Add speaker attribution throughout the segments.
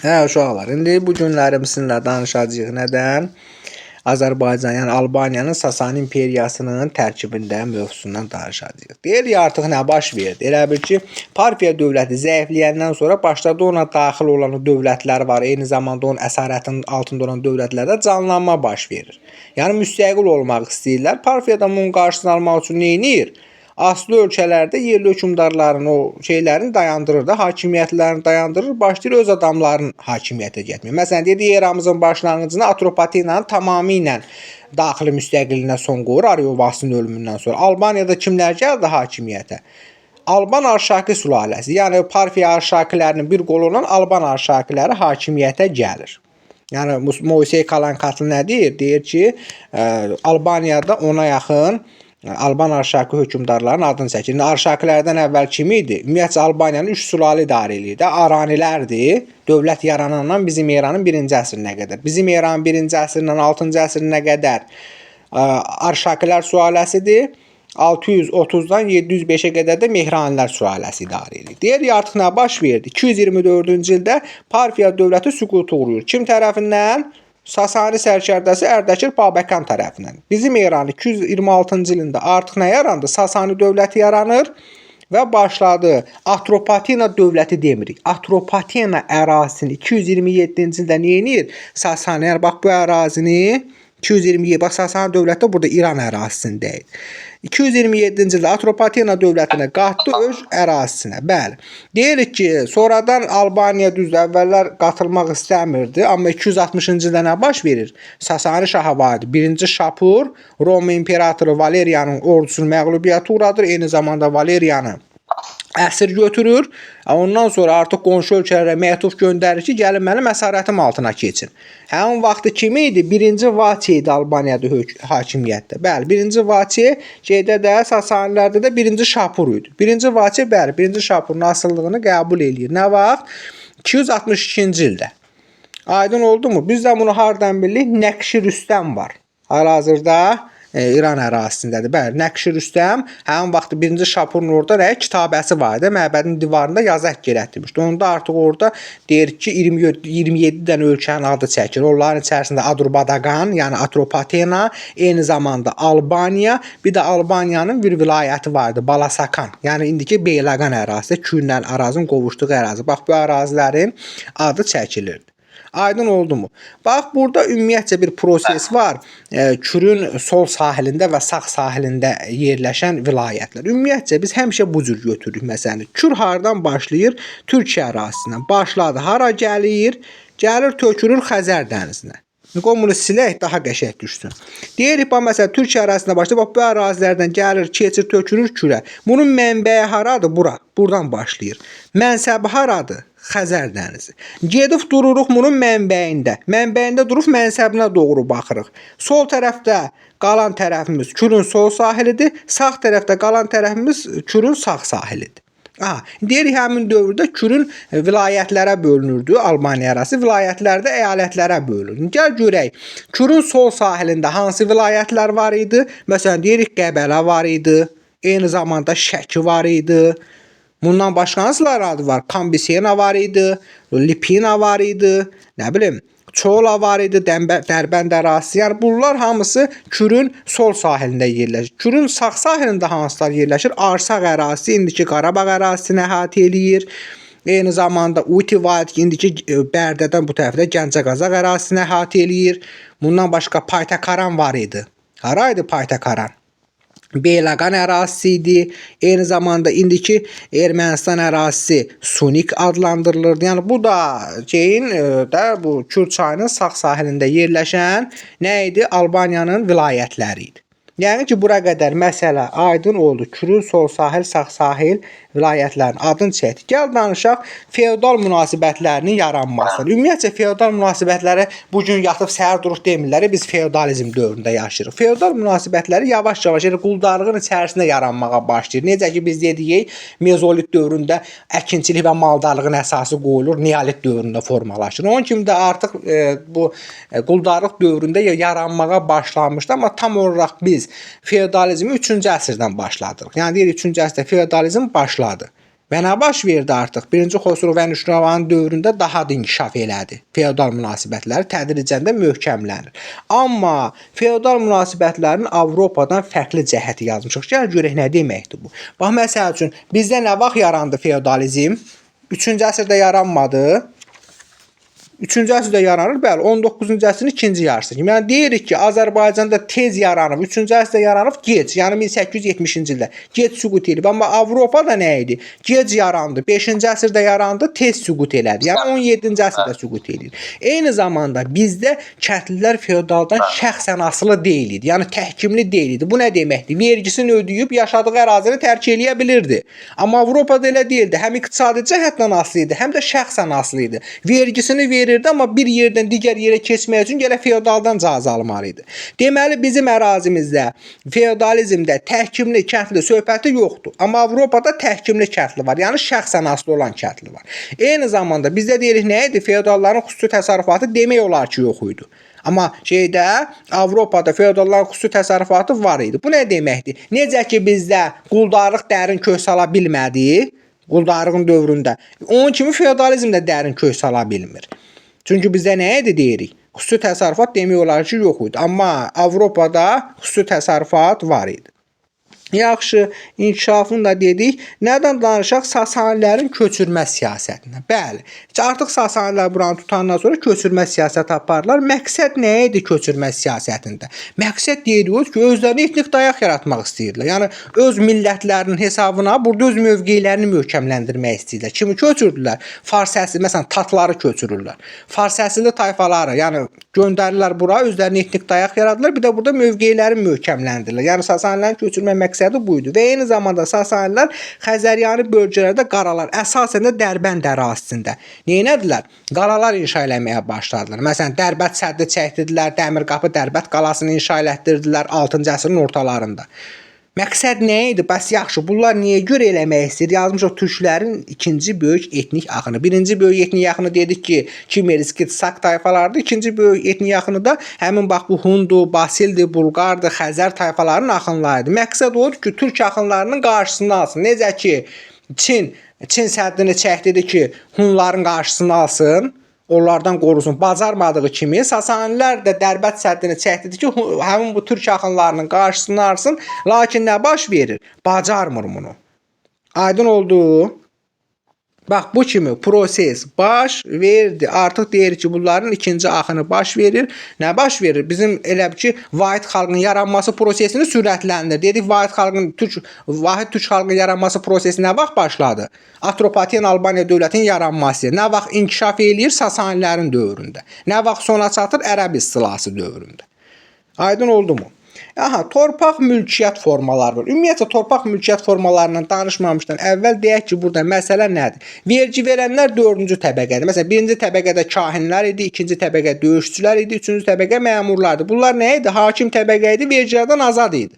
Speaker 1: Hə, uşaqlar, indi bu günlərim sizinlə danışacağıq nədən? Azərbaycan, yəni Albaniyanın Sasani imperiyasının tərkibində mövzusundan danışacağıq. Deyirik artıq nə baş verdi? Elə bil ki, Parfiya dövləti zəifləyəndən sonra başladı ona daxil olan o dövlətlər var, eyni zamanda onun əsarətinin altında olan dövlətlərdə canlanma baş verir. Yəni müstəqil olmaq istəyirlər. Parfiya da bunun qarşısını almaq üçün nə edir? Asılı ölkələrdə yerli hökmdarların o şeylərini dayandırır da, hakimiyyətlərini dayandırır, başlayır öz adamlarının hakimiyyətə getməyə. Məsələn, dedik eramızın başlanğıcında Atropatenanın tamamilə daxili müstəqilliyinə son qoyur Ariovasın ölümündən sonra. Albaniyada kimlər gəldi hakimiyyətə? Alban Arşaki sülaləsi, yəni Parfiya Arşakilərinin bir qolu olan Alban Arşakiləri hakimiyyətə gəlir. Yəni Moisey Kalankatlı nə deyir? Deyir ki, Albaniyada ona yaxın Alban Arşaki hökmdarlarının adını çəkir. İndi Arşakilərdən əvvəl kim idi? Ümumiyyətcə Albaniyanın 3 sülalə idarə eləyirdi. Aranilərdir. Dövlət yaranandan bizim eranın 1-ci əsrinə qədər. Bizim eranın 1-ci əsrindən 6-cı əsrinə qədər Arşakilər sülaləsidir. 630-dan 705-ə qədər də Mehranilər sülaləsi idarə eləyir. Deyir artıq nə baş verdi? 224-cü ildə Parfiya dövləti süquta uğrayır. Kim tərəfindən? Sasani sərkərdəsi Ərdəşir Babəkan tərəfindən. Bizim eranın 226-cı ilində artıq nə yarandı? Sasani dövləti yaranır və başladı. Atropatena dövləti demirik. Atropatena ərazisini 227-ci ildə nə edir? Sasani, yəni bax bu ərazini 227, bax Sasani dövləti də burada İran ərazisində idi. 227-ci ildə Atropatena dövlətinə qatdı öz ərazisinə. Bəli. Deyirik ki, sonradan Albaniya düzdür, əvvəllər qatılmaq istəmirdi, amma 260-cı ildə nə baş verir? Sasani şahı var idi. 1-ci Şapur Roma imperatoru Valerianın ordusunu məğlubiyyətə uğradır. Eyni zamanda Valerianı əsir götürür. Ondan sonra artıq qonşu ölkələrə məktub göndərir ki, gəlin mənim əsarətim altına keçin. Həmin vaxtı kim idi? 1-ci Vaçe idi Albaniyada hakimiyyətdə. Bəli, 1-ci Vaçe şeydə də Sasanilərdə də 1-ci Şapur idi. 1-ci Vaçe, bəli, 1-ci Şapurun asılılığını qəbul eləyir. Nə vaxt? 262-ci ildə. Aydın oldu mu? Biz də bunu hardan bilirik? Nəqşi Rüstəm var. Hal-hazırda İran ərazisindədir. Bəli, Nəqşi Rüstəm həmin vaxt 1-ci Şapurun orada nə kitabəsi var idi. Məbədin divarında yazaq gərətmişdi. Onda artıq orada deyir ki, 27 dənə ölkənin adı çəkilir. Onların içərisində Adrubadagan, yəni Atropatena, eyni zamanda Albaniya, bir də Albaniyanın bir vilayəti var idi, Balasakan. Yəni indiki Beyləqan ərazisi, Kürnən ərazinin qovuşduğu ərazi. Bax bu ərazilərin adı çəkilirdi. Aydın oldu mu? Bax burada ümumiyyətcə bir proses var. Kürün sol sahilində və sağ sahilində yerləşən vilayətlər. Ümumiyyətcə biz həmişə bu cür götürürük məsələni. Kür hardan başlayır? Türkiyə ərazisindən başladı. Hara gəlir? Gəlir tökülür Xəzər dənizinə. Qoy bunu silək, daha qəşəng düşsün. Deyirik, bax məsələn Türkiyə ərazisindən başlayır, bax bu ərazilərdən gəlir, keçir, tökülür Kürə. Bunun mənbəyi haradır? Bura. Buradan başlayır. Mənsəbi haradır? Xəzər dənizi. Gedib dururuq bunun mənbəyində. Mənbəyində durub mənsəbinə doğru baxırıq. Sol tərəfdə qalan tərəfimiz Kürün sol sahilidir. Sağ tərəfdə qalan tərəfimiz Kürün sağ sahilidir. Aha, deyirik həmin dövrdə Kürün vilayətlərə bölünürdü, Albaniya ərazisi vilayətlərdə əyalətlərə bölünürdü. Gəl görək, Kürün sol sahilində hansı vilayətlər var idi? Məsələn, deyirik Qəbələ var idi, eyni zamanda Şəki var idi. Bundan başqa hansılar adı var? Kambisena var idi, Lipina var idi, nə bilim, Çola var idi, Dərbənd ərazisi. Yəni bunlar hamısı Kürün sol sahilində yerləşir. Kürün sağ sahilində hansılar yerləşir? Arsaq ərazisi, indiki Qarabağ ərazisini əhatə eləyir. Eyni zamanda Uti var, indiki Bərdədən bu tərəfdə Gəncə-Qazax ərazisini əhatə eləyir. Bundan başqa Paytakaran var idi. Hara idi Paytakaran? Beyləqan ərazisi idi. Eyni zamanda indiki Ermənistan ərazisi Sunik adlandırılırdı. Yəni bu da şeyin də bu Kür çayının sağ sahilində yerləşən nə idi? Albaniyanın vilayətləri idi. Yəni ki, bura qədər məsələ aydın oldu. Kürün sol sahil, sağ sahil vilayətlərinin adını çəkdik. Gəl danışaq feodal münasibətlərinin yaranmasından. Ümumiyyətcə feodal münasibətləri bu gün yatıb səhər durub demirlər, biz feodalizm dövründə yaşayırıq. Feodal münasibətləri yavaş-yavaş elə quldarlığın içərisində yaranmağa başlayır. Necə ki biz dedik, mezolit dövründə əkinçilik və maldarlığın əsası qoyulur, neolit dövründə formalaşır. Onun kimi də artıq bu quldarlıq dövründə yaranmağa başlamışdı, amma tam olaraq biz feodalizmi 3-cü əsrdən başladıq. Yəni deyirik 3-cü əsrdə feodalizm başladı. Və nə baş verdi artıq? Birinci Xosrov və Nüşravanın dövründə daha da inkişaf elədi. Feodal münasibətləri tədricən də möhkəmlənir. Amma feodal münasibətlərin Avropadan fərqli cəhəti yazmışıq. Gəl görək nə deməkdir bu. Bax, məsəl üçün, bizdə nə vaxt yarandı feodalizm? 3-cü əsrdə yaranmadı. 3-cü əsrdə yaranır, bəli, 19-cu əsrin ikinci yarısı. Yəni deyirik ki, Azərbaycanda tez yaranıb, 3-cü əsrdə yaranıb gec, yəni 1870-ci ildə gec süqut edib. Amma Avropada nə idi? Gec yarandı, 5-ci əsrdə yarandı, tez süqut elədi. Yəni 17-ci əsrdə süqut edir. Eyni zamanda bizdə kəndlilər feodaldan şəxsən asılı deyil idi. Yəni təhkimli deyil idi. Bu nə deməkdir? Vergisini ödəyib yaşadığı ərazini tərk eləyə bilirdi. Amma Avropada elə deyildi. Həm iqtisadi cəhətdən asılı idi, həm də şəxsən asılı idi. Vergisini verirdi, amma bir yerdən digər yerə keçmək üçün gərək feodaldan icazə almalı idi. Deməli bizim ərazimizdə feodalizmdə təhkimli kəndli söhbəti yoxdur. Amma Avropada təhkimli kəndli var. Yəni şəxsən asılı olan kəndli var. Eyni zamanda bizdə deyirik nə idi? Feodalların xüsusi təsərrüfatı demək olar ki, yox idi. Amma şeydə Avropada feodalların xüsusi təsərrüfatı var idi. Bu nə deməkdir? Necə ki bizdə quldarlıq dərin kök sala bilmədi, quldarlığın dövründə. Onun kimi feodalizm də dərin kök sala bilmir. Çünki bizdə nə idi deyirik? Xüsusi təsərrüfat demək olar ki, yox idi. Amma Avropada xüsusi təsərrüfat var idi. Yaxşı, inkişafını da dedik. Nədən danışaq? Sasanilərin köçürmə siyasətindən. Bəli, artıq Sasanilər buranı tutandan sonra köçürmə siyasəti aparırlar. Məqsəd nə idi köçürmə siyasətində? Məqsəd deyirik ki, özlərinə etnik dayaq yaratmaq istəyirdilər. Yəni öz millətlərinin hesabına burada öz mövqelərini möhkəmləndirmək istəyirlər. Kimi köçürdülər? Fars əsli, məsələn, tatları köçürürlər. Fars əsilli tayfaları, yəni göndərirlər bura, özlərinə etnik dayaq yaradırlar. Bir də burada mövqelərini möhkəmləndirirlər. Yəni Sasanilərin köçürmə məqsədi bu idi. Və eyni zamanda Sasanilər Xəzəryanı bölgələrdə qaralar, əsasən də Dərbənd ərazisində neynədilər? Qalalar inşa eləməyə başladılar. Məsələn, Dərbənd səddi çəkdirdilər, Dəmirqapı Dərbənd qalasını inşa elətdirdilər 6-cı əsrin ortalarında. Məqsəd nə idi? Bəs yaxşı, bunlar niyə görə eləmək istəyir? Yazmışıq türklərin ikinci böyük etnik axını. Birinci böyük etnik axını dedik ki, Kimeriskit, Sak tayfalardır. İkinci böyük etnik axını da həmin bax bu Hundu, Basildir, Bulqardır, Xəzər tayfalarının axınlarıdır. Məqsəd odur ki, türk axınlarının qarşısını alsın. Necə ki, Çin səddini çəkdirdi ki, Hunların qarşısını alsın, onlardan qorusun. Bacarmadığı kimi Sasanilər də Dərbənd səddini çəkdirdi ki, həmin bu türk axınlarının qarşısını alsın. Lakin nə baş verir? Bacarmır bunu. Aydın oldu. Bax bu kimi proses baş verdi. Artıq deyir ki, bunların ikinci axını baş verir. Nə baş verir? Bizim elə bir ki, vahid xalqın yaranması prosesini sürətləndirir. Dedik vahid türk xalqının yaranması prosesi nə vaxt başladı? Atropatena Albaniya dövlətinin yaranması. Nə vaxt inkişaf eləyir? Sasanilərin dövründə. Nə vaxt sona çatır? Ərəb istilası dövründə. Aydın oldu mu? Aha, torpaq mülkiyyət formaları var. Ümumiyyətcə torpaq mülkiyyət formalarından danışmamışdan əvvəl deyək ki, burada məsələ nədir? Vergi verənlər 4-cü təbəqədir. Məsələn, 1-ci təbəqədə kahinlər idi, 2-ci təbəqə döyüşçülər idi, 3-cü təbəqə məmurlardı. Bunlar nə idi? Hakim təbəqə idi, vergilərdən azad idi.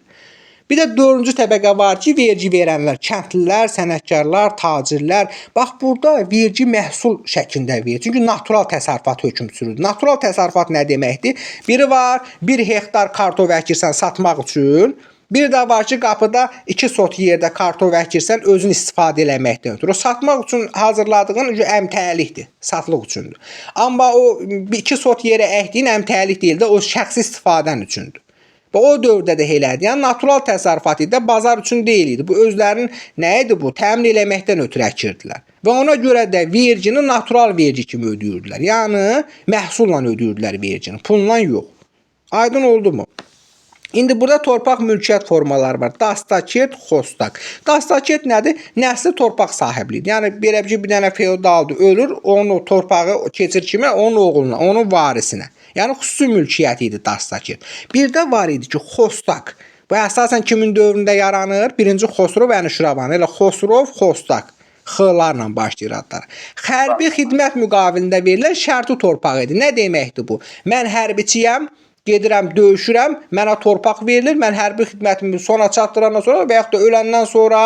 Speaker 1: Bir də 4-cü təbəqə var ki, vergi verənlər, kəndlilər, sənətkarlar, tacirlər. Bax burada vergi məhsul şəklində verilir. Çünki natural təsərrüfat hökm sürür. Natural təsərrüfat nə deməkdir? Biri var, 1 hektar kartof əkirsən satmaq üçün. Bir də var ki, qapıda 2 sot yerdə kartof əkirsən özün istifadə eləməkdən ötürü. O satmaq üçün hazırladığın əmtəlikdir, satlıq üçündür. Amma o 2 sot yerə əkdiyin əmtəlik deyil də, o şəxsi istifadən üçündür. Və o dövrdə də elə idi. Yəni natural təsərrüfat idi də, bazar üçün deyil idi. Bu özlərinin nə idi bu? Təmin eləməkdən ötürü əkirdilər. Və ona görə də vergini natural vergi kimi ödəyirdilər. Yəni məhsulla ödəyirdilər vergini, pulla yox. Aydın oldu mu? İndi burada torpaq mülkiyyət formaları var. Dastaket, xostak. Dastaket nədir? Nəsli torpaq sahibliyidir. Yəni belə bir şey, bir dənə feodaldır, ölür, onun o torpağı keçir kimə? Onun oğluna, onun varisinə. Yəni xüsusi mülkiyyət idi dastaket. Bir də var idi ki, xostak. Bu əsasən kimin dövründə yaranır? Birinci Xosrov Ənuşiravan. Elə Xosrov, Xostak. X-larla başlayır adları. Hərbi xidmət müqabilində verilən şərti torpaq idi. Nə deməkdir bu? Mən hərbiçiyəm, gedirəm, döyüşürəm, mənə torpaq verilir, mən hərbi xidmətimi sona çatdırandan sonra və yaxud da öləndən sonra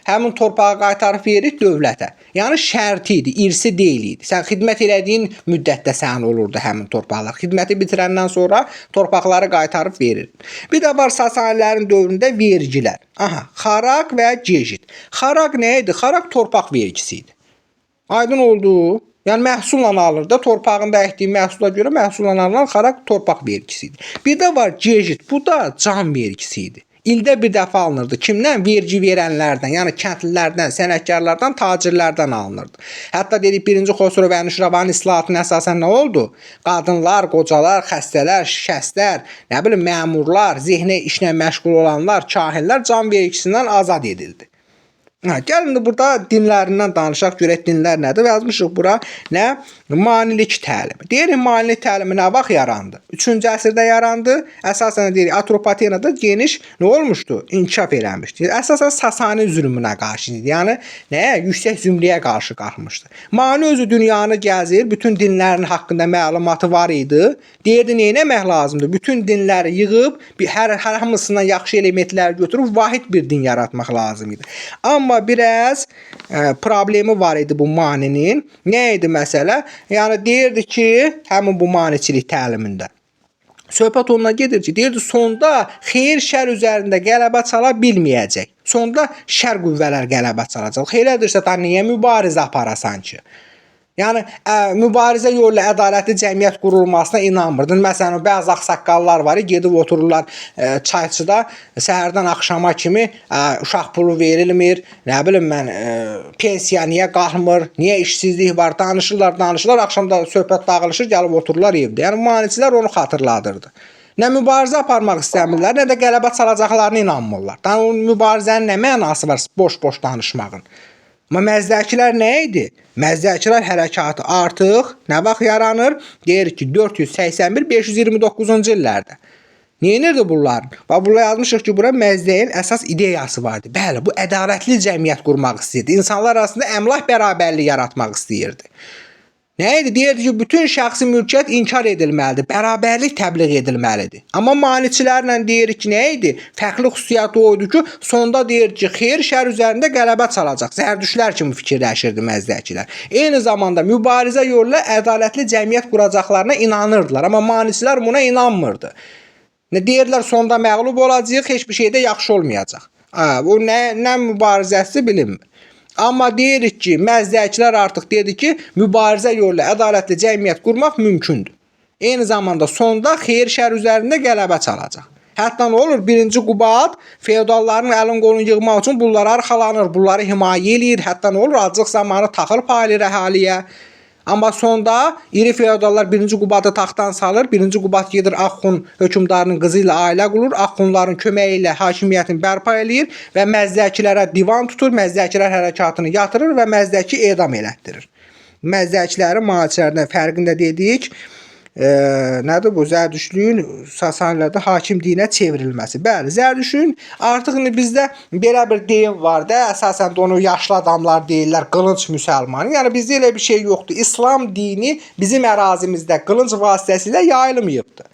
Speaker 1: Həmin torpağı qaytarıb veririk dövlətə. Yəni şərti idi, irsi deyil idi. Sən xidmət elədiyin müddətdə sənin olurdu həmin torpaqlar. Xidməti bitirəndən sonra torpaqları qaytarıb verirdin. Bir də var Sasanilərin dövründə vergilər. Aha, xaraq və gejit. Xaraq nə idi? Xaraq torpaq vergisi idi. Aydın oldu. Yəni məhsulla alınır da, torpağında əkdiyi məhsula görə məhsulla alınan xaraq torpaq vergisi idi. Bir də var gejit, bu da can vergisi idi. İldə bir dəfə alınırdı. Kimdən? Vergi verənlərdən, yəni kəndlilərdən, sənətkarlardan, tacirlərdən alınırdı. Hətta dedik 1-ci Xosrov Ənuşirəvanın islahatına əsasən nə oldu? Qadınlar, qocalar, xəstələr, şəxslər, nə bilim məmurlar, zehni işlə məşğul olanlar, kahinlər can vergisindən azad edildi. Hə, gəlin indi burada dinlərindən danışaq, görək dinlər nədir. Yazmışıq bura nə? Manilik təlimi. Deyirik manilik təlimi nə vaxt yarandı? 3-cü əsrdə yarandı. Əsasən deyirik Atropatenada geniş nə olmuşdu? İnkişaf eləmişdi. Əsasən Sasani zülmünə qarşı idi. Yəni nəyə? Yüksək zümrəyə qarşı qalxmışdı. Mani özü dünyanı gəzir, bütün dinlərin haqqında məlumatı var idi. Deyirdi nə etmək lazımdır? Bütün dinləri yığıb, bir hər hamısından yaxşı elementləri götürüb vahid bir din yaratmaq lazım idi. Amma biraz problemi var idi bu maninin. Nə idi məsələ? Yəni deyirdi ki, həmin bu maniçilik təlimində söhbət ondan gedir ki, deyirdi sonda xeyir şər üzərində qələbə çala bilməyəcək. Sonda şər qüvvələr qələbə çalacaq. Xeyirdirsə da niyə mübarizə aparasan ki? Yəni mübarizə yolu ilə ədalətli cəmiyyət qurulmasına inanmırdın. Məsələn, bəzi ağsaqqallar var, gedib otururlar çayçıda səhərdən axşama kimi uşaq pulu verilmir, nə bilim mən pensiya niyə qalxmır, niyə işsizlik var, danışırlar, danışırlar, axşamda söhbət dağılışır, gəlib otururlar evdə. Yəni maniçilər onu xatırladırdı. Nə mübarizə aparmaq istəmirlər, nə də qələbə çalacaqlarına inanmırlar. Yəni o mübarizənin nə mənası var boş-boş danışmağın? Amma məzdəkilər nə idi? Məzdəkilər hərəkatı artıq nə vaxt yaranır? Deyirik ki, 481-529-cu illərdə. Nə edirdi bunlar? Bax, bunlar yazmışıq ki, bura Məzdəyin əsas ideyası vardı. Bəli, bu ədalətli cəmiyyət qurmaq istəyirdi. İnsanlar arasında əmlak bərabərliyi yaratmaq istəyirdi. Nə idi? Deyirdi ki, bütün şəxsi mülkiyyət inkar edilməlidir, bərabərlik təbliğ edilməlidir. Amma maniçilərlə deyirik ki, nə idi? Fərqli xüsusiyyəti o idi ki, sonda deyir ki, xeyir şər üzərində qələbə çalacaq. Zərdüştlər kimi fikirləşirdi məzdəkilər. Eyni zamanda mübarizə yolu ilə ədalətli cəmiyyət quracaqlarına inanırdılar, amma maniçilər buna inanmırdı. Nə deyirdilər, sonda məğlub olacağıq, heç bir şeydə yaxşı olmayacaq. Bu nə mübarizəsi bilinmir. Amma deyirik ki, məzdəkilər artıq dedi ki, mübarizə yolu ilə ədalətli cəmiyyət qurmaq mümkündür. Eyni zamanda sonda xeyir şər üzərində qələbə çalacaq. Hətta nə olur? 1-ci Qubad feodalların əlin qolunu yığmaq üçün bunlara arxalanır, bunları himayə eləyir. Hətta nə olur? Aclıq zamanı taxıl paylayır əhaliyə. Amma sonda iri feodallar 1-ci Qubadı taxtdan salır. 1-ci Qubad gedir Axxun hökmdarının qızı ilə ailə qurur. Axxunların köməyi ilə hakimiyyətini bərpa eləyir və məzdəkilərə divan tutur, məzdəkilər hərəkatını yatırır və məzdəki edam elətdirir. Məzdəkilərin maniçilərdən fərqini də dedik. Nədir bu? Zərdüştlüyün Sasanilərdə hakim dinə çevrilməsi. Bəli, Zərdüştlüyün artıq indi bizdə belə bir deyim var da, əsasən də onu yaşlı adamlar deyirlər, qılınc müsəlmanı. Yəni bizdə elə bir şey yoxdur. İslam dini bizim ərazimizdə qılınc vasitəsilə yayılmayıbdır.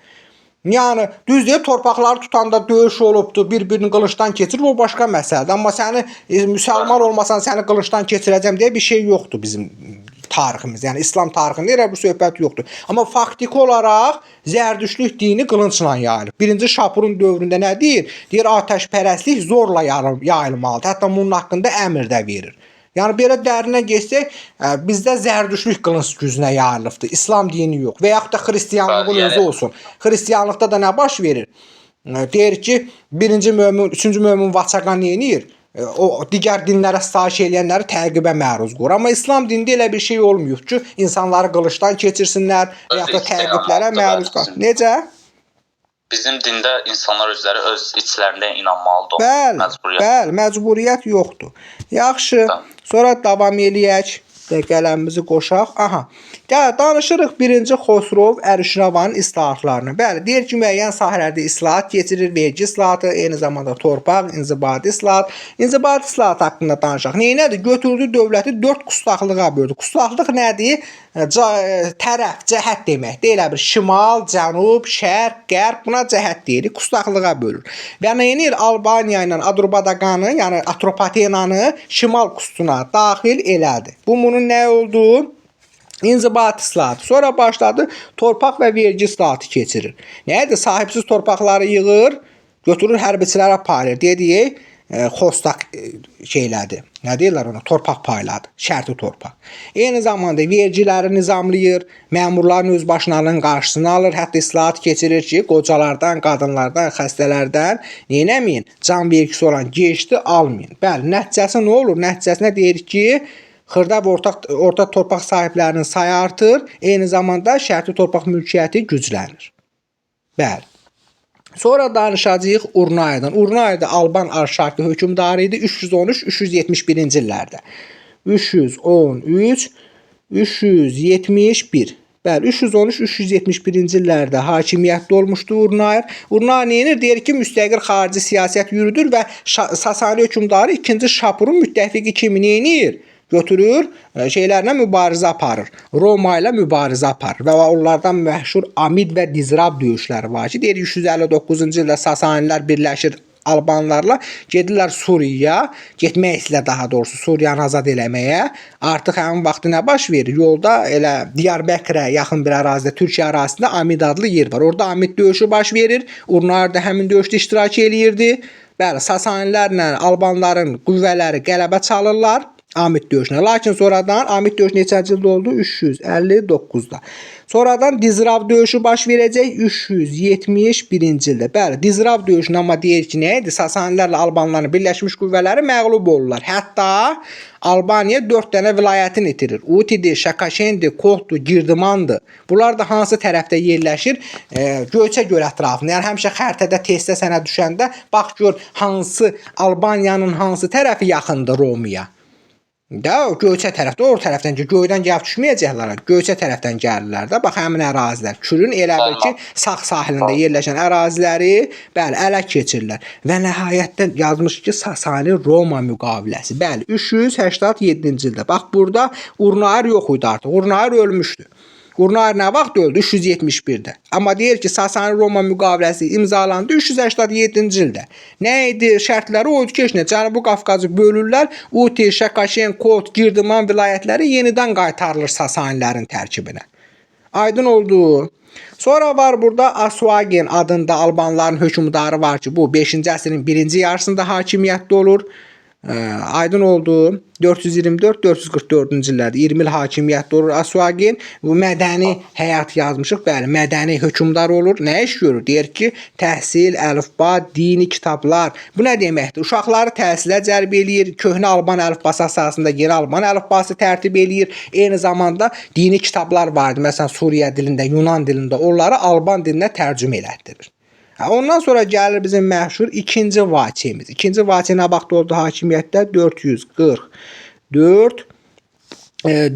Speaker 1: Yəni düz deyir, torpaqları tutanda döyüş olubdu, bir-birini qılıncdan keçirib, o başqa məsələdir. Amma səni müsəlman olmasan səni qılıncdan keçirəcəm deyə bir şey yoxdur bizim tariximizdə. Yəni İslam tarixində elə bu söhbət yoxdur. Amma faktiki olaraq Zərdüştlük dini qılıncla yayılıb. 1-ci Şapurun dövründə nə deyir? Deyir atəşpərəstlik zorla yayılmalıdır. Hətta bunun haqqında əmr də verir. Yəni belə dərinə getsək, bizdə Zərdüştlük qılınc gücünə yayılıbdır. İslam dini yox. Və yaxud da xristianlığın
Speaker 2: Bəli,
Speaker 1: özü olsun. Xristianlıqda da nə baş verir? Deyir ki, 1-ci mömin, 3-cü mömin Vaçaqan nə edir? O digər dinlərə sitayiş eləyənləri təqibə məruz qoyur. Amma İslam dinində elə bir şey olmayıb ki, insanları qılıncdan keçirsinlər və yaxud da təqiblərə məruz qalsın. Necə?
Speaker 2: Bizim dində insanlar özləri öz içlərində inanmalıdır.
Speaker 1: Bəli,
Speaker 2: məcburiyyət.
Speaker 1: Bəli, məcburiyyət yoxdur. Yaxşı,
Speaker 2: Tamam.
Speaker 1: sonra davam eləyək. Qələmimizi qoşaq. Aha. Gəl danışırıq birinci Xosrov Ərşravanın islahatlarını. Bəli, deyir ki, müəyyən sahələrdə islahat keçirir, vergi islahatı, eyni zamanda torpaq, inzibati islahat. İnzibati islahat haqqında danışaq. Neynədir? Götürdü dövləti 4 kustaqlığa böldü. Kustaqlıq nədir? Tərəf, cəhət deməkdir. Elə bir şimal, cənub, şərq, qərb, buna cəhət deyirik. Kustaqlığa bölür. Və neynir? Albaniya ilə Adrubadaqanı, yəni Atropatenanı şimal kustuna daxil elədi. Bu bunun nə oldu? İnzibat islahatı. Sonra başladı torpaq və vergi islahatı keçirir. Nə idi? Sahibsiz torpaqları yığır, götürür hərbiçilərə paylayır. Dediyi xostaq şeylədi. Nə deyirlər ona? Torpaq payladı. Şərti torpaq. Eyni zamanda vergiləri nizamlayır, məmurların özbaşınalığının qarşısını alır, hətta islahat keçirir ki, qocalardan, qadınlardan, xəstələrdən neynəməyin? Can vergisi olan geçdi almayın. Bəli, nəticəsi nə olur? Nəticəsinə deyir ki, xırda və orta torpaq sahiblərinin sayı artır, eyni zamanda şərti torpaq mülkiyyəti güclənir. Bəli. Sonra danışacağıq Urnaydan. Urnay da Alban Arşaki hökmdarı idi 313-371-ci illərdə. 313 371. Bəli, 313-371-ci illərdə hakimiyyətdə olmuşdu Urnayr. Urnayr nə edir? Deyir ki, müstəqil xarici siyasət yürüdür və Sasani hökmdarı 2-ci Şapurun müttəfiqi kimi nə edir? Götürür, şeylərlə mübarizə aparır. Roma ilə mübarizə aparır və onlardan məşhur Amid və Dizrab döyüşləri var ki, deyir 359-cu ildə Sasanilər birləşir Albanlarla, gedirlər Suriyaya, getmək istəyirlər daha doğrusu Suriyanı azad eləməyə. Artıq həmin vaxtı nə baş verir? Yolda elə Diyarbəkirə yaxın bir ərazidə, Türkiyə ərazisində Amid adlı yer var. Orada Amid döyüşü baş verir. Urnayr da həmin döyüşdə iştirak eləyirdi. Bəli, Sasanilərlə Albanların qüvvələri qələbə çalırlar Amid döyüşünə. Lakin sonradan Amid döyüşü neçənci ildə oldu? 359-da. Sonradan Dizrav döyüşü baş verəcək 371-ci ildə. Bəli, Dizrav döyüşünə amma deyir ki, nə idi? Sasanilərlə Albanların birləşmiş qüvvələri məğlub olurlar. Hətta Albaniya 4 dənə vilayətini itirir. Utidir, Şakaşendir, Kohdur, Girdimandır. Bunlar da hansı tərəfdə yerləşir? Göyçə göl ətrafında. Yəni həmişə xəritədə testdə sənə düşəndə bax gör hansı Albaniyanın hansı tərəfi yaxındır Romaya. Da o Göyçə tərəfdə, o tərəfdən ki, göydən gəlib düşməyəcəklər. Göyçə tərəfdən gəlirlər də. Bax həmin ərazilər. Kürün elə bil ki, sağ sahilində yerləşən əraziləri, bəli, ələ keçirirlər. Və nəhayətdə yazmış ki, Sasani Roma müqaviləsi. Bəli, 387-ci ildə. Bax burada Urnayr yox idi artıq. Urnayr ölmüşdü. Urnayr nə vaxt öldü? 371-də. Amma deyir ki, Sasani Roma müqaviləsi imzalandı 387-ci ildə. Nə idi? Şərtləri o idi ki, heç nə, Cənubi Qafqazı bölürlər. Uti, Şəkaşen, Kot, Girdiman vilayətləri yenidən qaytarılır Sasanilərin tərkibinə. Aydın oldu. Sonra var burada Asuagen adında Albanların hökmdarı var ki, bu 5-ci əsrin birinci yarısında hakimiyyətdə olur. Aydın oldu. 424-444-cü illərdə 20 il hakimiyyətdə olur Asuagen. Bu mədəni həyat yazmışıq. Bəli, mədəni hökmdar olur. Nə iş görür? Deyir ki, təhsil, əlifba, dini kitablar. Bu nə deməkdir? Uşaqları təhsilə cəlb eləyir. Köhnə Alban əlifbası əsasında yeni Alban əlifbası tərtib eləyir. Eyni zamanda dini kitablar vardı. Məsələn, Suriya dilində, Yunan dilində onları Alban dilinə tərcümə elətdirir. Ondan sonra gəlir bizim məşhur ikinci Vaçemiz. İkinci Vaçe nə vaxt oldu hakimiyyətdə? 444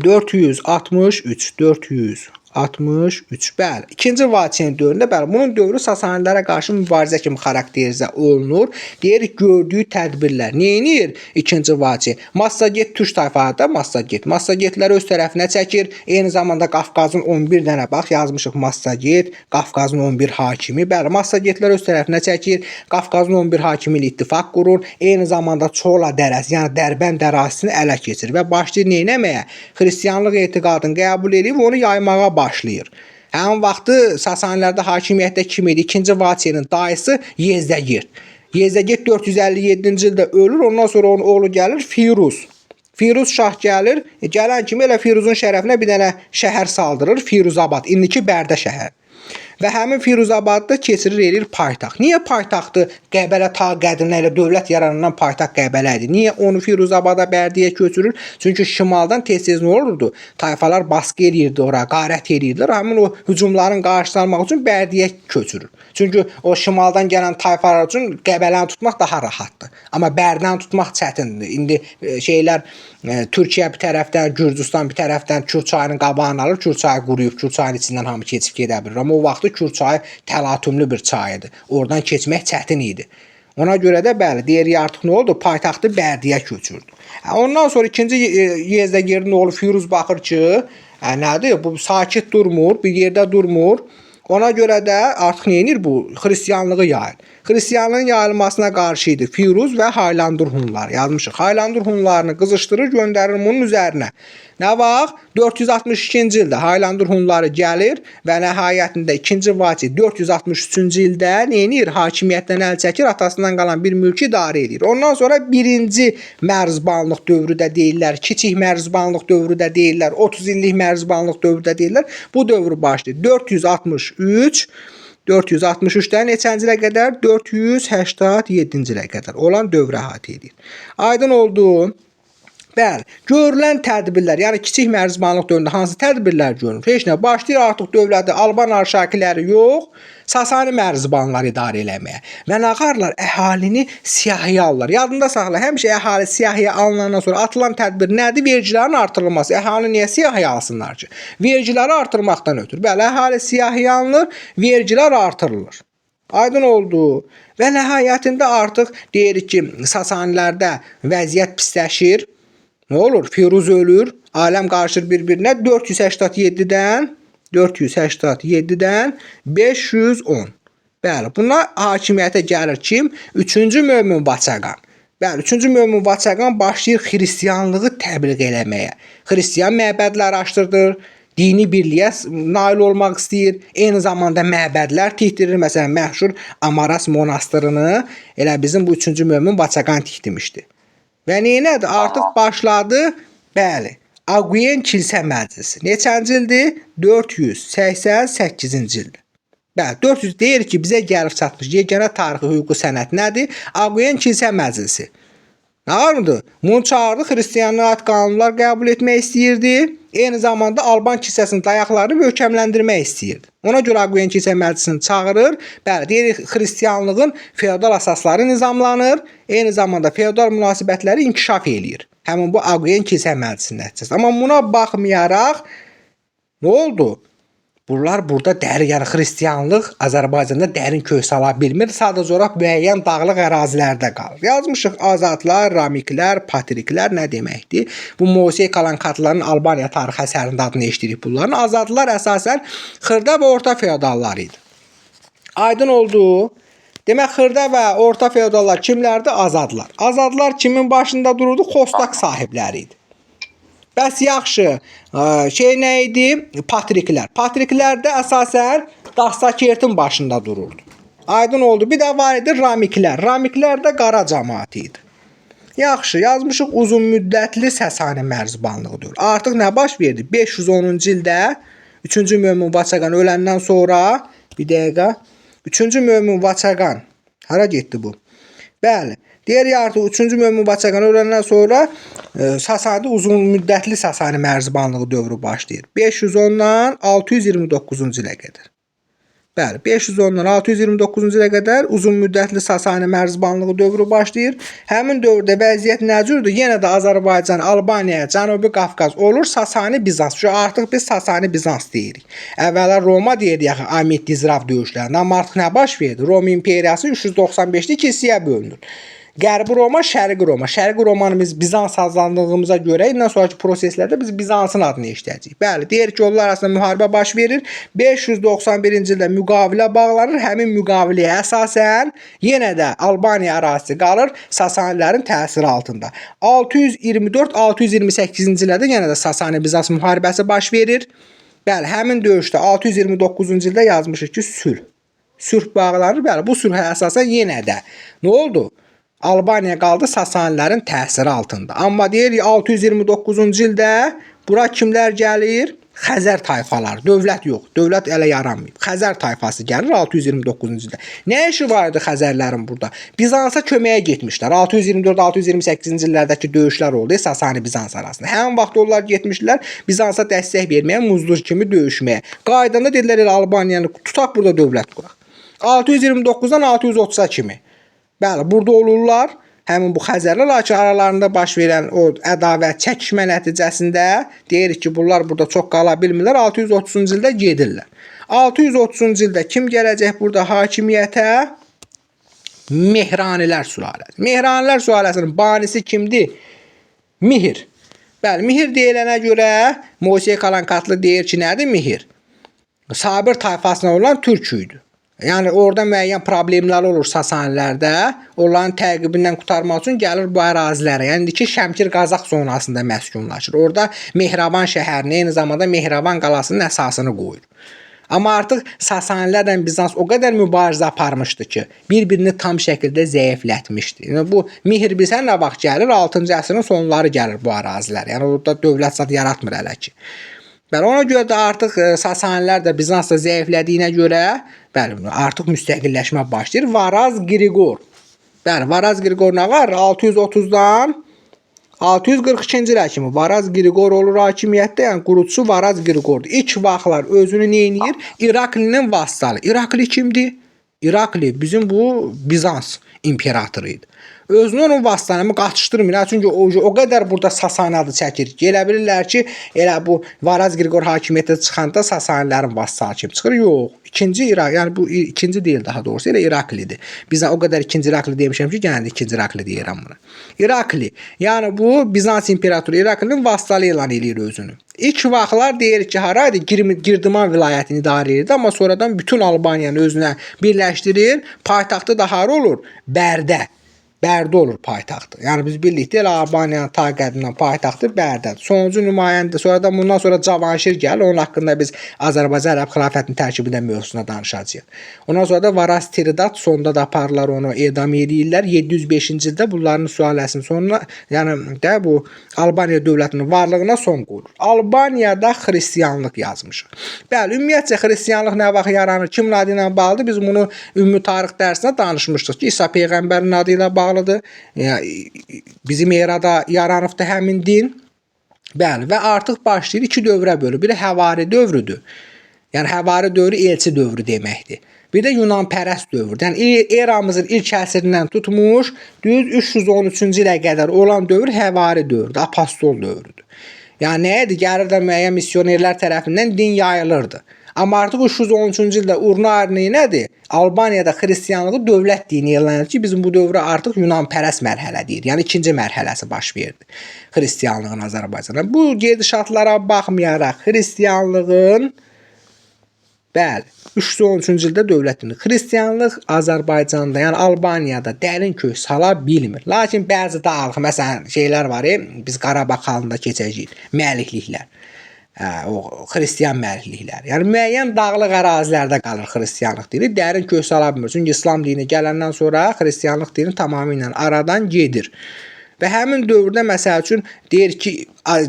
Speaker 1: 463 463. Bəli. İkinci Vaçenin dövründə, bəli, bunun dövrü Sasanilərə qarşı mübarizə kimi xarakterizə olunur. Deyirik gördüyü tədbirlər. Nə edir ikinci Vaçe? Massaget türk tayfadır, Massaget. Massagetləri öz tərəfinə çəkir. Eyni zamanda Qafqazın 11 dənə bax yazmışıq Massaget, Qafqazın 11 hakimi. Bəli, Massagetlər öz tərəfinə çəkir. Qafqazın 11 hakimi ilə ittifaq qurur. Eyni zamanda Çola dərəsi, yəni Dərbənd ərazisini ələ keçirir və başlayır nə etməyə? Xristianlıq etiqadını qəbul edib onu yaymağa başlayır. Həmin vaxtı Sasanilərdə hakimiyyətdə kim idi? İkinci Vaçenin dayısı Yezdəgird. Yezdəgird 457-ci ildə ölür. Ondan sonra onun oğlu gəlir Firuz. Firuz şah gəlir. Gələn kimi elə Firuzun şərəfinə bir dənə şəhər saldırır. Firuzabad. İndiki Bərdə şəhəri. Və həmin Firuzabadda keçirir, eləyir paytaxt. Niyə paytaxtı Qəbələ ta qədimdən elə dövlət yaranandan paytaxt Qəbələ idi? Niyə onu Firuzabada, Bərdiyə köçürür? Çünki şimaldan tez-tez nə olurdu? Tayfalar basqı eləyirdi ora, qarət eləyirdilər. Həmin o hücumların qarşısını almaq üçün Bərdiyə köçürür. Çünki o şimaldan gələn tayfalar üçün Qəbələni tutmaq daha rahatdır. Amma Bərdəni tutmaq çətindir. İndi şeylər Türkiyə bir tərəfdən, Gürcüstan bir tərəfdən Kür çayının qabağını alır, Kür çayı quruyub, Kür çayının içindən hamı keçib gedə bilir. Amma o vaxtı Kür çayı təlatümlü bir çay idi. Oradan keçmək çətin idi. Ona görə də bəli, deyirik artıq nə oldu? Paytaxtı Bərdiyə köçürdü. Ondan sonra ikinci Yezdəgirdin oğlu Firuz baxır ki, nədir? Bu sakit durmur, bir yerdə durmur. Ona görə də artıq nə edir bu? Xristianlığı yayır. Xristianlığın yayılmasına qarşı idi Firuz və Haylandur Hunlar. Yazmışıq. Haylandur Hunlarını qızışdırır, göndərir bunun üzərinə. Nə vaxt? 462-ci ildə Haylandur Hunları gəlir və nəhayətində 2-ci Vati 463-cü ildə nə edir? Hakimiyyətdən əl çəkir, atasından qalan bir mülkü idarə edir. Ondan sonra birinci mərzbanlıq dövrü də deyirlər, kiçik mərzbanlıq dövrü də deyirlər, 30 illik mərzbanlıq dövrü də deyirlər. Bu dövr başlayır. 463-dən neçənci ilə qədər? 487-ci ilə qədər olan dövrü əhatə edir. Aydın oldu. Bəli, görülən tədbirlər, yəni kiçik mərzbanlıq dövründə hansı tədbirlər görünür? Heç nə. Başlayır artıq dövləti Alban arşakiləri yox, Sasani mərzbanları idarə eləməyə. Və nə qarlar? Əhalini siyahıya alırlar. Yadında saxla, həmişə əhali siyahıya alınandan sonra atılan tədbir nədir? Vergilərin artırılması. Əhali niyə siyahıya alsınlar ki? Vergiləri artırmaqdan ötürü. Bəli, əhali siyahıya alınır, vergilər artırılır. Aydın oldu. Və nəhayətində artıq deyirik ki, Sasanilərdə vəziyyət pisləşir. Nə olur? Firuz ölür, aləm qarışır bir-birinə. 487-dən 510. Bəli, buna hakimiyyətə gəlir kim? 3-cü Mömin Vaçaqan. Bəli, 3-cü Mömin Vaçaqan başlayır xristianlığı təbliğ eləməyə. Xristian məbədləri açdırır, dini birliyə nail olmaq istəyir. Eyni zamanda məbədlər tikdirir. Məsələn, məşhur Amaras monastırını elə bizim bu 3-cü Mömin Vaçaqan tikdirmişdi. Və neynədir? Artıq başladı. Bəli, Aquiyen kilsə məclisi. Neçənci ildir? 488-ci ildir. Bəli, 400 deyir ki, bizə gəlib çatmış yeganə tarixi hüquqi sənəd nədir? Aquiyen kilsə məclisi. Nə varmıdır? Bunu çağırdı, xristianlığa aid qanunlar qəbul etmək istəyirdi. Eyni zamanda Alban kilsəsinin dayaqlarını möhkəmləndirmək istəyirdi. Ona görə Aquiyen kilsə məclisini çağırır. Bəli, deyirik xristianlığın feodal əsasları nizamlanır. Eyni zamanda feodal münasibətləri inkişaf eləyir. Həmin bu Aquiyen kilsə məclisinin nəticəsində. Amma buna baxmayaraq nə oldu? Bunlar burada dərin, yəni xristianlıq Azərbaycanda dərin kök sala bilmir. Sadəcə olaraq müəyyən dağlıq ərazilərdə qalır. Yazmışıq azadlar, ramiklər, patriklər nə deməkdir? Bu Moisey Kalankatların Albaniya tarixi əsərində adını eşidirik bunların. Azadlar əsasən xırda və orta feodallar idi. Aydın oldu. Demək xırda və orta feodallar kimlərdir? Azadlar. Azadlar kimin başında dururdu? Xostaq sahibləri idi. Bəs yaxşı, şey nə idi? Patriklər. Patriklər də əsasən Dastakertin başında dururdu. Aydın oldu. Bir də var idi Ramiklər. Ramiklər də qara cəmaat idi. Yaxşı, yazmışıq uzun müddətli Sasani mərzbanlığı dövrü. Artıq nə baş verdi? 510-cu ildə 3-cü Mömin Vaçaqan öləndən sonra, bir dəqiqə, 3-cü Mömin Vaçaqan hara getdi bu? Bəli. Deyir artıq 3-cü Mömin Vaçaqan öləndən sonra Sasani uzun müddətli Sasani mərzbanlığı dövrü başlayır. 510-dan 629-cu ilə qədər. Bəli, 510-dan 629-cu ilə qədər uzun müddətli Sasani mərzbanlığı dövrü başlayır. Həmin dövrdə vəziyyət nə cürdür? Yenə də Azərbaycan, Albaniya, Cənubi Qafqaz olur Sasani Bizans. Çünki artıq biz Sasani Bizans deyirik. Əvvəllər Roma deyirdik axı Amid Dizrav döyüşlərində. Amma artıq nə baş verdi? Roma imperiyası 395-də iki hissəyə bölünür. Qərbi Roma, Şərqi Roma. Şərqi Romanı biz Bizans adlandırdığımıza görə indən sonraki proseslərdə biz Bizansın adını eşidəcəyik. Bəli, deyir ki, onlar arasında müharibə baş verir. 591-ci ildə müqavilə bağlanır. Həmin müqaviləyə əsasən yenə də Albaniya ərazisi qalır Sasanilərin təsiri altında. 624-628-ci illərdə yenə də Sasani Bizans müharibəsi baş verir. Bəli, həmin döyüşdə 629-cu ildə yazmışıq ki, sülh. Sülh bağlanır. Bəli, bu sülhə əsasən yenə də nə oldu? Albaniya qaldı Sasanilərin təsiri altında. Amma deyirik 629-cu ildə bura kimlər gəlir? Xəzər tayfaları, dövlət yox, dövlət hələ yaranmayıb. Xəzər tayfası gəlir 629-cu ildə. Nə işi var idi Xəzərlərin burada? Bizansa köməyə getmişlər. 624-628-ci illərdəki döyüşlər oldu Sasani Bizans arasında. Həmin vaxt onlar getmişdilər Bizansa dəstək verməyə, muzdur kimi döyüşməyə. Qayıdanda dedilər elə Albaniyanı tutaq burada dövlət quraq. 629-dan 630-a kimi. Bəli, burada olurlar. Həmin bu Xəzərlər, lakin aralarında baş verən o ədavət, çəkişmə nəticəsində deyirik ki, bunlar burada çox qala bilmirlər. 630-cu ildə gedirlər. 630-cu ildə kim gələcək burada hakimiyyətə? Mehranilər sülaləsi. Mehranilər sülaləsinin banisi kimdir? Mihir. Bəli, Mihir deyilənə görə Moisey Kalankatlı deyir ki, nədir Mihir? Sabir tayfasına olan türk idi. Yəni orada müəyyən problemlər olur Sasanilərdə. Onların təqibindən qurtarmaq üçün gəlir bu ərazilərə. Yəni ki, Şəmkir Qazax zonasında məskunlaşır. Orada Mehraban şəhərini, eyni zamanda Mehraban qalasının əsasını qoyur. Amma artıq Sasanilərlə Bizans o qədər mübarizə aparmışdı ki, bir-birini tam şəkildə zəiflətmişdi. Yəni bu Mihir bilsən nə vaxt gəlir? 6-cı əsrin sonları gəlir bu ərazilərə. Yəni orada dövlət zad yaratmır hələ ki. Bəli, ona görə də artıq Sasanilər də Bizans da zəiflədiyinə görə, bəli, artıq müstəqilləşmə başlayır. Varaz Qriqor. Bəli, Varaz Qriqor nə var? 630-dan 642-ci ilə kimi Varaz Qriqor olur hakimiyyətdə, yəni qurucusu Varaz Qriqordur. İlk vaxtlar özünü nə eləyir? İraklinin vassalı. İrakli kimdir? İrakli bizim bu Bizans imperatoru idi. Özünü onun vassalını qaçışdırmır. Çünki o qədər burada Sasani adı çəkir ki, elə bilirlər ki, elə bu Varaz Qriqor hakimiyyətə çıxanda Sasanilərin vassalı kimi çıxır. Yox, ikinci İraq, yəni bu ikinci deyil daha doğrusu, elə İraklidir. Bizə o qədər ikinci İrakli demişəm ki, yenə də ikinci İrakli deyirəm buna. İrakli, yəni bu Bizans imperatoru İraklinin vassalı elan eləyir özünü. İlk vaxtlar deyir ki, haraydı? Girdiman vilayətini idarə edirdi, amma sonradan bütün Albaniyanı özünə birləşdirir. Paytaxtı da hara olur? Bərdə. Bərdə olur paytaxtı. Yəni biz bildik də elə Albaniyanın ta qədimdən paytaxtı Bərdədir. Sonuncu nümayəndə, sonradan bundan sonra Cavanşir gəlir. Onun haqqında biz Azərbaycan Ərəb Xilafətinin tərkibində mövzusunda danışacağıq. Ondan sonra da Varaz Tiridat sonda da aparırlar onu edam eləyirlər. 705-ci ildə bunların sülaləsinin sonuna, yəni də bu Albaniya dövlətinin varlığına son qoyulur. Albaniyada xristianlıq yazmışıq. Bəli, ümumiyyətcə xristianlıq nə vaxt yaranır, kimin adı ilə bağlıdır? Biz bunu ümumi tarix dərsində danışmışdıq ki, İsa peyğəmbərin adı ilə bağlıdır. Yəni, bizim erada yaranıbdır həmin din. Bəli, və artıq başlayır iki dövrə bölür. Biri həvari dövrüdür. Yəni həvari dövrü elçi dövrü deməkdir. Bir də Yunanpərəst dövrüdür. Yəni eramızın ilk əsrindən tutmuş düz 313-cü ilə qədər olan dövr həvari dövrüdür, apostol dövrüdür. Yəni nə idi? Gəlirdi müəyyən missionerlər tərəfindən din yayılırdı. Amma artıq 313-cü ildə Urnarini nədir? Albaniyada xristianlığı dövlət dini elan edir ki, bizim bu dövrə artıq Yunanpərəst mərhələ deyir. Yəni ikinci mərhələsi baş verdi xristianlığın Azərbaycanda. Bu gedişatlara baxmayaraq xristianlığın bəli, 313-cü ildə dövlət dini. Xristianlıq Azərbaycanda, yəni Albaniyada dərin kök sala bilmir. Lakin bəzi dağlıq, məsələn, şeylər var, biz Qarabağ halında keçəcəyik, məlikliklər. O xristian məlikliklər. Yəni müəyyən dağlıq ərazilərdə qalır xristianlıq dini, dərin kök sala bilmir. Çünki İslam dini gələndən sonra xristianlıq dini tamamilə aradan gedir. Və həmin dövrdə məsəl üçün deyir ki,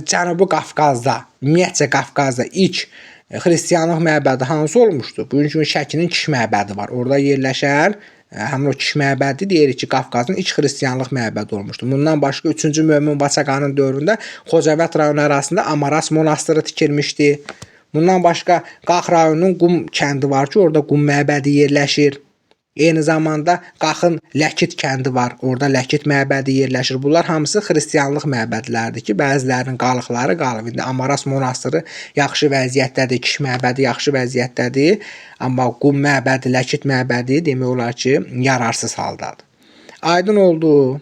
Speaker 1: Cənubi Qafqazda, ümumiyyətcə Qafqazda ilk xristianlıq məbədi hansı olmuşdu? Bugünkü gün Şəkinin Kiş məbədi var. Orada yerləşən həmin o Kiş məbədi deyirik ki, Qafqazın ilk xristianlıq məbədi olmuşdu. Bundan başqa 3-cü Mömin Vaçaqanın dövründə Xocavənd rayonu ərazisində Amaras monastırı tikilmişdi. Bundan başqa Qax rayonunun Qum kəndi var ki, orada Qum məbədi yerləşir. Eyni zamanda Qaxın Ləkit kəndi var. Orada Ləkit məbədi yerləşir. Bunlar hamısı xristianlıq məbədləridir ki, bəzilərinin qalıqları qalıb. İndi Amaras monastırı yaxşı vəziyyətdədir, Kiş məbədi yaxşı vəziyyətdədir, amma Qum məbədi, Ləkit məbədi demək olar ki, yararsız haldadır. Aydın oldu.